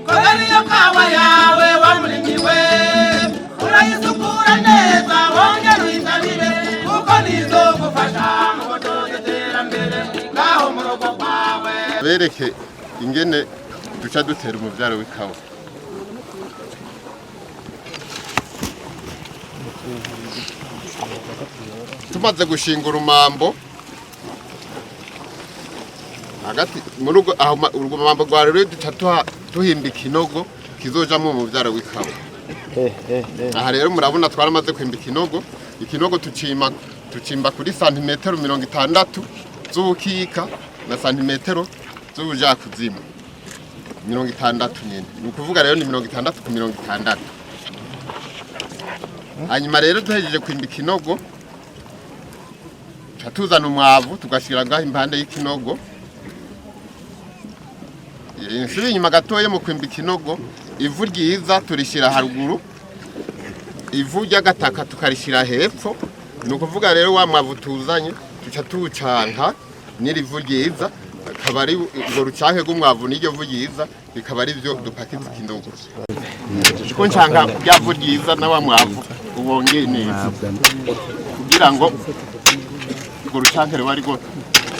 Niyo kawa yawe wamurimiwe urayisukura neza wongera uyitabire kuko nizogufasha mu gutoza iterambere ngaho mu rugo rwawe. Bereke ingene duca dutera umuvyaro w'ikawa. Tumaze gushinga urumambo hagati muri urwo aho urwo rumambo rwa rero, duca duhimba ikinogo kizojamwo umuvyaro w'ikawa. Aha rero murabona twaramaze kwimba ikinogo. Ikinogo tucimba kuri santimetero 60 z'ubukika na santimetero z'ubujakuzimu 60 nyene. Ni ukuvuga rero ni 60 ku 60. Hanyuma rero duhejeje kwimba ikinogo, tuca tuzana umwavu tugashyira ngaho impande y'ikinogo. Nsubira inyuma gatoya, mu kwimba ikinogo ivu ryiza turishyira haruguru, ivu ry'agataka tukarishyira hepfo. Ni ukuvuga rero wa mwavu tuzanye tuca tuwucanka n'iri vu ryiza, akaba ari urwo rucanke rw'umwavu n'iryo vu ryiza, bikaba ari byo dupakiza ikinogo. Ko ncanka rya vu ryiza na wa mwavu ubongeye neza kugira ngo urwo rucanke rube ari rwo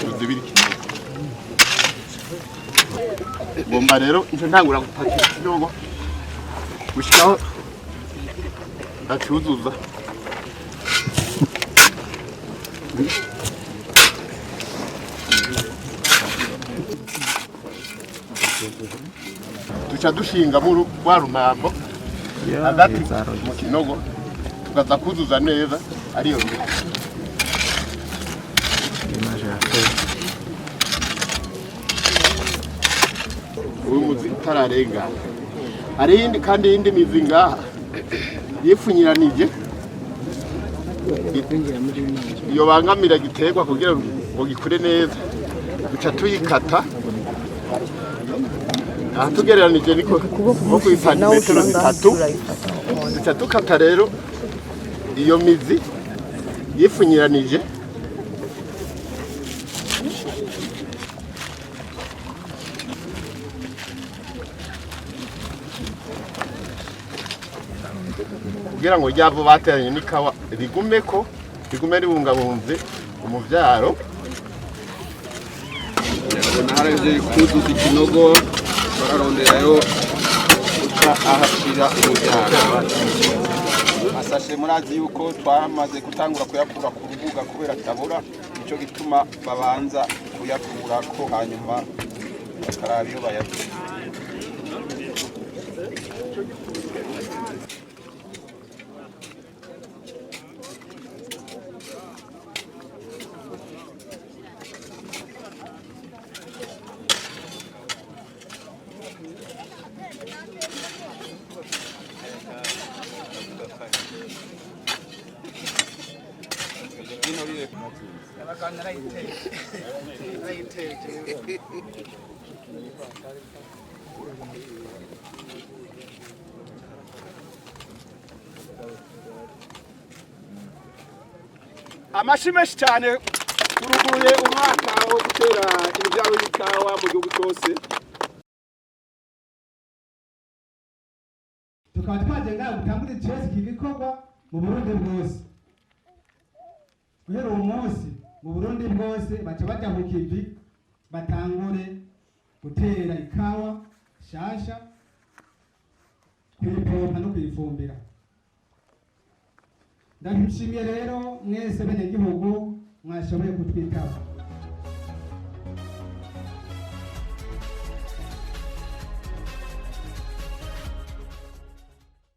ruzibira ikinogo. Ngomba rero nce ntangura gupakira ikinogo gushikaho ndacuzuza. Duca dushingamo rwa rumambo hagati mu kinogo, tukaza kuzuza neza ariyo mbere. Uyu muzi utararengana, hari iyindi kandi iyindi mizi ngaha yipfunyiranije iyo bangamira giterwa kugira ngo gikure neza, duca tuyikata. Aha tugereranije niko nko ku santimetero 3 duca dukata rero iyo mizi yipfunyiranije. Kugira ngo ryavu bateranye n'ikawa rigumeko, rigume ribungabunze umuvyaro. Ubona haravye kuzuza ikinogo, bararonderayo guca ahashira umuvyaro asashe. Murazi yuko twamaze gutangura kuyakura ku rubuga kubera atabora, nico gituma babanza kuyakurako, hanyuma bakaraba iyo bayatuma. Amashi menshi cyane. Turuguruye umwaka wo gutera imibyaro y'ikawa mu gihugu cyose. Tukaba twaje ngaha gutangura icesi iki gikorwa mu Burundi bwose. Guhera uwo munsi mu Burundi bwose baca baja ku kivi, batangure gutera ikawa shasha, kuyipompa no kuyifumbira. Ndabishimiye rero mwese bene gihugu mwashoboye kutwitaba.